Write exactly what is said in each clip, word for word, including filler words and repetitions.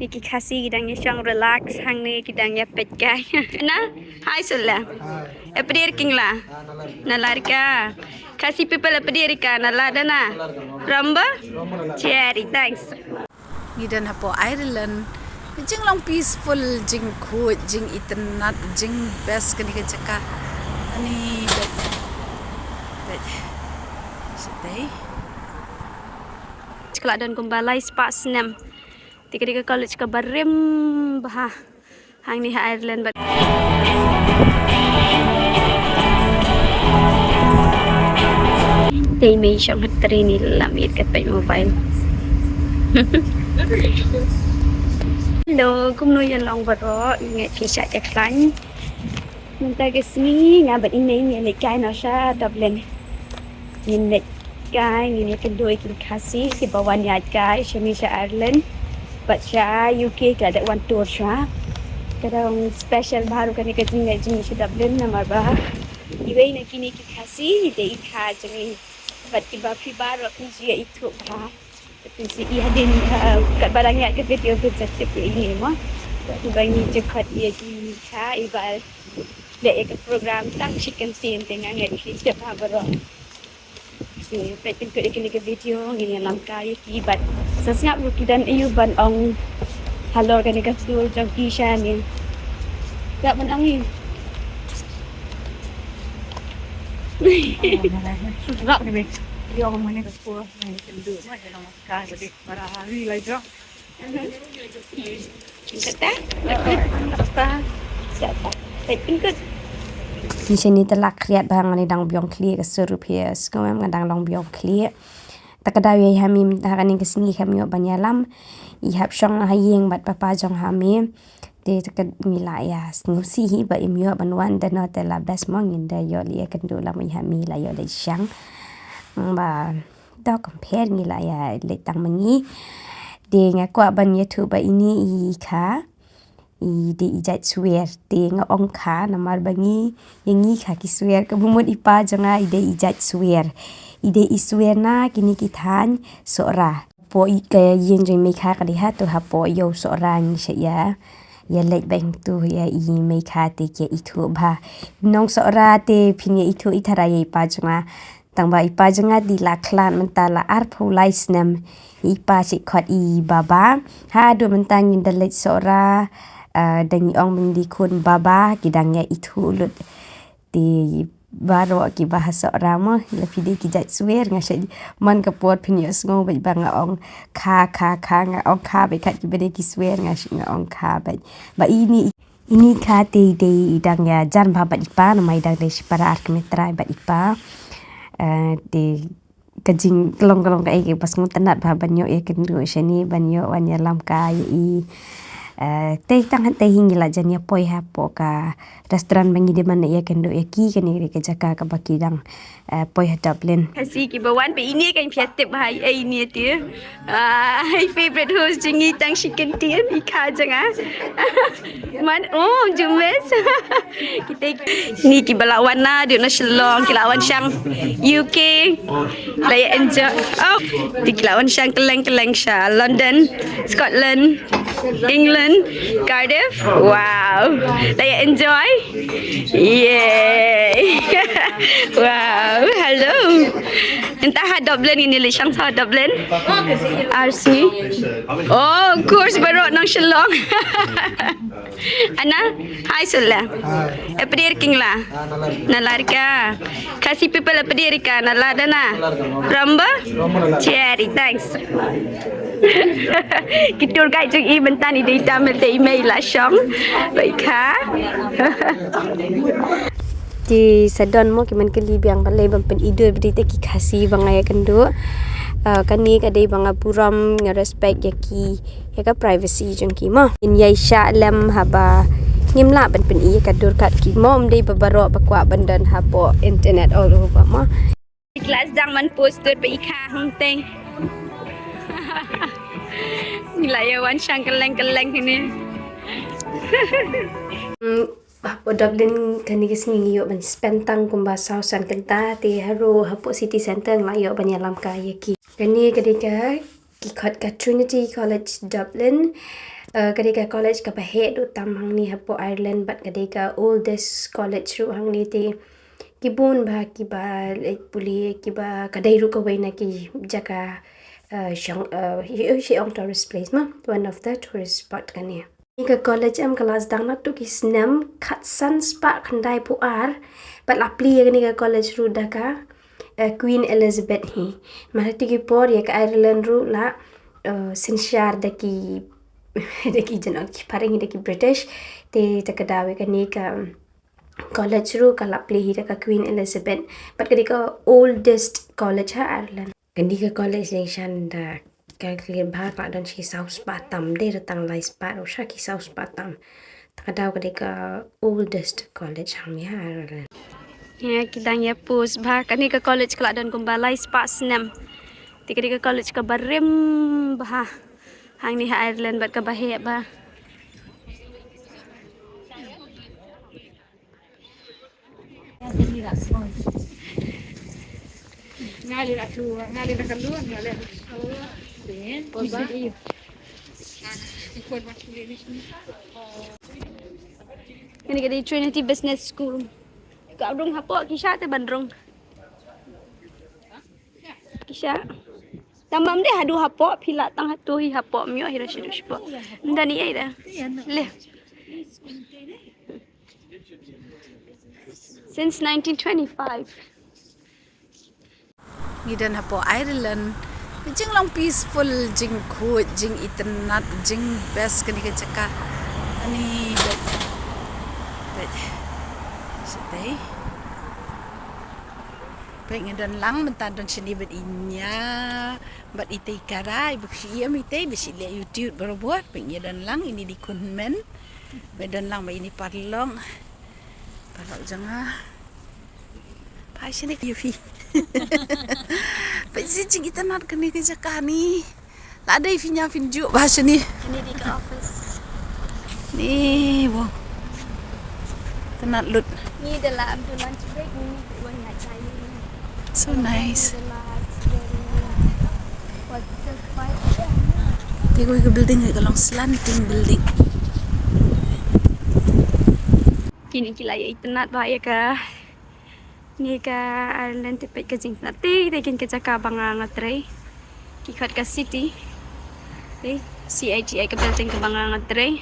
Ni ki Khasi ki dang ïa shong relax hangne, ki dang ïa peit kai. Na, hi Sula. Hi. Ïa pdier king la. Ah, na lad. Na lad ka. Khasi people ïa pdier ka na lad na. Na lad ka. Romba? Romba na lad. Cherry, thanks. Ngi don hapoh Ireland. Jinglong peaceful, jingkhuid, jingitynnad, jingbest kane ka jaka. Ani beit. Beit. Shatei. Ka la don kumba lai spah snem. Te ka dei ka college kaba rim bha hangne ha Ireland bad. Te i mei shong ha train, i la mih ka peit mobile. Hello, kumno ïa long baroh, nga ngeit phi shah ïa khlaiñ. Mynta ka sngi nga bad i mei ngin leit kai noh sha Dublin. Ngin leit kai, ngin ïakynduh ïa ki Khasi kiba wan ïaid kai sha, mih sha Ireland bad sha U K, ka la dep wan tour shuwa. Ka dang special bha ruh kane ka jingïaid jong ngi sha Dublin namar ba iwei na kine ki Khasi i dei i kha jong ngi. Bad kiba phi baroh phi ju ïa ithuh bha. Phi ju i hadien, uh, katba dang ïaid ka video phi ju tip ïa ine mo. Kiba ngi ju khot ïa ki kha, iba leh ïa ka program tang shi kyntien te nga ngeit phi tip ha baroh. Te peit pynkut ïa kine ki video, ngin ïalam kai ïa ki bad sa sngap ruh ki don aiu ban ong halor kane ka tour jong ki shane. Ïa ban ong i. Sngap ni be. Ïa ong mane ka tour, mane ka tour, mane ka tour. Ka jadi para hari lai jong. Kata? Kata. Kata. Baik, pengkut. Ni shane te la khriat ba ngan dang biang khlieh ka surup hi, sngewbha nga dang long biang khlieh. Ta ka daw ïa ha mi ha kane ka sngi kam ïoh ban ïalam. I hap shong ha ïing bad papa jong ha mi. Te ta ka ngi la ïa sngewsih hi ba im ïoh ban wan, da no te la best mo ngin da ïoh leit ïakynduh lam i ha mi, la ïoh leit shang. Ba Dok kynphær ngi la ïa leit tang ma ngi. Te nga kwah ban ïathuh ba ine i kha i dei i jait swear. Te nga ong kha namar ba ngi, ïa ngi kha ki swear, kaba mut i pa jong nga i dei i jait swear. I dei i swear na kine ki thaiñ Sohra. Hapoh i ka ïing jong i mei kha ka dei ha tu hapoh ïew Sohra ngi shah ïa, ïa leit bad tu ïa i mei kha te ki ithuh bha. Nong Sohra te phin ïa ithuh i tharai ïa i pa jong nga. Tang ba i pa jong nga dei la khlad mynta la arphew lai snem. I pa shi khot i baba. Haduh mynta ngin da leit Sohra, eh, da ngi ong ba ngi dei khun baba, ki dang ïa ithuh lut. Te baroh kiba ha Sohra mo, la phi dei ki jait swear, nga shah man ka por phin ïohsngew bad ba nga ong kha, kha, kha, nga ong kha bad kat kiba dei ki swear, nga shah nga ong kha bad. Ba ine Ine kha te i dei i dang ïa jan bha bad i pa, namar i dang dei shipara ar kmie trai bad i pa. Eh, te ka jingkyllon kyllon kaei kaba sngewtynnat bha ban ïoh ïakynduh shane, ban ïoh wan ïalam kai ïa i. Eh, te tang hangtei hi ngi la jan ïa poi hapoh ka restaurant ba ngi dei ban ïakynduh ïa ki, kane ka dei ka jaka kaba ki dang, eh, poi ha Dublin. Khasi kiba wan ba ine kan phi tip bha, eh, ine te. Ah, hi favorite host jong ngi tang shi kyntien, i kha jong nga. Man, oh, jumes. Kita ni kiba la wan naduh na Shillong, ki la wan shang U K. La ïa enjoy. Oh, te ki la wan shang kylleng kylleng sha London, Scotland, England, Cardiff. Wow. La ïa enjoy. Yay. Wow, hello. Mynta ha Dublin, ngin ïa leit shang ha Dublin. Ar sngi. Oh, of course, baroh nong Shillong. Ana, hi Sula. Hi. Ïa pdier king la. Ah, na lad. Na lad ka. Khasi people ïa pdier ka na lad na. Na lad ka. Romba? Romba na lad. Cherry, thanks. Ki tour guide jong i mynta i dei Tamil te i mei la shong. Bad i kha. Te sa don mo ki man kylli biang balei ban pyni dur bad ite ki Khasi ba nga ïakynduh. Ah, kane ka dei ba nga burom, nga respect ïa ki, ïa ka privacy jong ki mo. Ngin ïai shah lem haba ngim lah ban pyni ïa ka dur kat ki mo, ym dei ba baroh ba kwah ban don hapoh internet all over mo. Ki la sdang ban post dur bad i kha hangtei. Ngi la ïa wan shang kylleng kylleng kine. Mm, hapoh Dublin kane ka sngi ngi ïoh ban spend tang kumba saw san kynta, te haruh hapoh city centre ngi la ïoh ban ïalam kai ïa ki. Kane ka dei ka, ki khot ka Trinity College Dublin. Uh, ka dei ka college kaba heh duh tam hangne hapoh Ireland, bad ka dei ka oldest college ruh hangne. Te ki bun bha kiba leit pule, kiba ka dei ruh kawei na ki jaka, uh, shong, uh, shi, shi ong tourist place mo, one of the tourist spot kane. Kane ka college em ka la sdang naduh ki snem khatsan spah khyndaiphew ar, bad la plie ïa kane ka college ruh da ka, uh, Queen Elizabeth hi. Mar ha kito ki por ïa ka Ireland ruh la, uh, synshar da ki, da ki, jong ki phareng, da ki British. Te ta ka daw ïa kane ka college ruh ka la plie hi da ka Queen Elizabeth. Bad ka dei ka oldest college ha Ireland. Kane ka college dei shen da ka kli bha ka don shi saw spah tam, dei da tang lai spah ruh sha ki saw spah tam. Ta ka daw ka dei ka oldest college hangne ha Ireland. Ïa, ki dang ïa post bha, kane ka college ka la don kumba lai spah snem. Te ka dei ka college kaba rim bha hangne ha Ireland bad kaba heh bha. Kane ka dei Trinity Business School. Ka rung hapoh, ki shah te ban rung. Ki shah. Tang ba ym dei haduh hapoh, phi lah tang hato hi hapoh, ym ïoh hi ruh shaduh shapoh. Ym don ei ei da. Le. Since nineteen twenty-five. Ngi don hapoh Ireland. Jinglong peaceful, jingkhuid, jingitynnad, jingbest kane ka jaka. Ani bad. Bad. Shatei. Peit ngi don lang mynta, don shane bad i Nia, bad itei Kara, i ba shu ïam itei, ba shu leh YouTube barabor. Peit ngi don lang, ini dei Khun Hynmen. Ba don lang ba ini paralok. Paralok jong nga. Peit shane ïa phi. Peit shi jingitynnad kane ka jaka ni. Lada phi ïa phin ju ba shane. Ini dei ka office. Ni, wow. Tynnad lut. Ni da la am tu lunch break ni, wan ngai chai ni. So nice. Ni da la, it's very, what the fight. Te kawei ka building ka long slanting building. Kine ki la ïa itynnad ba ïa ka Kane ka Ireland, te peit ka jingitynnad, te, te kane ka jaka ba nga nga trei. Ki khot ka city. Te, C I T I ka building kaba nga nga trei.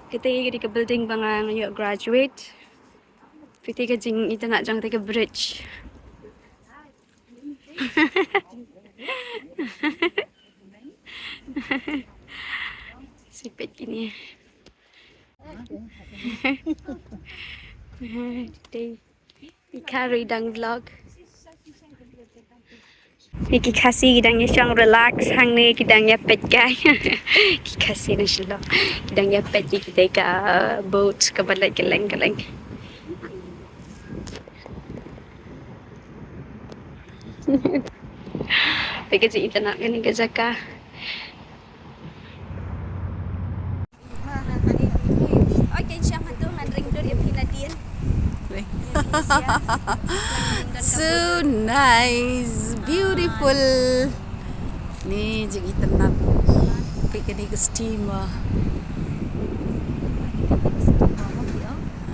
Kata ka dei ka building ba nga nga ïoh graduate. Peit ka jingitynnad jong kata ka bridge. Sipit kine. Te i Kha ruh i dang vlog. Ni ki Khasi ki dang ïa shong relax hangne, ki dang ïa peit kai. Ki Khasi na Shillong ki dang ïa peit ïa kita ka boat kaba leit kylleng kylleng. Peit ka jingitynnad kane ka jaka. So nice, beautiful. Ni jingitynnad. Peit kane ka steamer.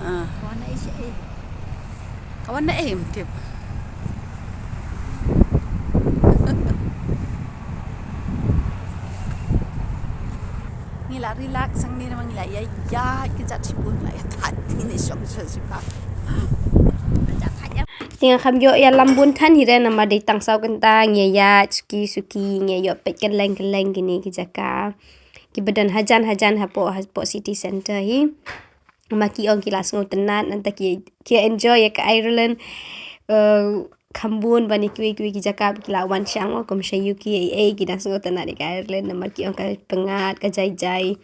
Ah. Ka wan na ei em tip. Ngi la relax hangne namar ngi la ïa ïaid ka jaka shibun, la ïa thait ngi ne shong shong shibun. Te nga kham ïoh ïalam bun than hi re namar dei tang saw kynta ngi ïa ïaid suki suki, ngi ïa ïoh peit kylleng kylleng kine ki jaka kiba don hajan hajan hapoh, hapoh city centre hi. Ma ki ong ki la sngewtynnad, nangta ki, ki enjoy ïa ka Ireland. Eh, kham bun ban ïa kiwei kiwei ki jaka ba ki la wan shang, kum sha U K ei ei, ki dang sngewtynnad ïa ka Ireland namar ki ong ka pyngngad, ka jai jai.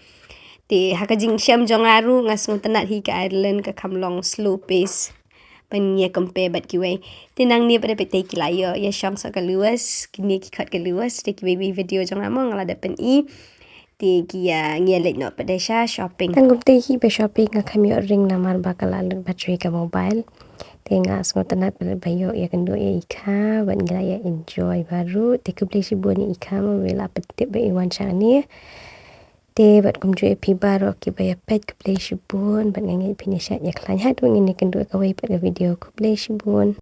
Te ha ka jingshem jong nga ruh nga sngewtynnad hi ka Ireland, ka kham long slow pace ban ïa compare bad kiwei. Te nangne pat peit te ki la ïoh ïa shong sa ka Lewis, kine ki khot ka Lewis, te kiwei kiwei video jong nga mo nga la dep pyni. Te ki ïa, ngi ïa leit noh pat de sha shopping. Tang kumta hi ba shopping nga kham ïoh ring namar ba ka la lut battery ka mobile. Te nga sngewtynnad ba ïoh ïakynduh ïa i Kha bad ngi la ïa enjoy baroh. Te khublei shibun ïa i Kha mo ba i la pyntip ba i wan shane. Te bad kumjuh ïa phi baroh kiba ïa peit, khublei shibun bad nga ngeit phin ïa shah ïa khlaiñ. Haduh ngin ïa kynduh kawei pat ka video, khublei shibun.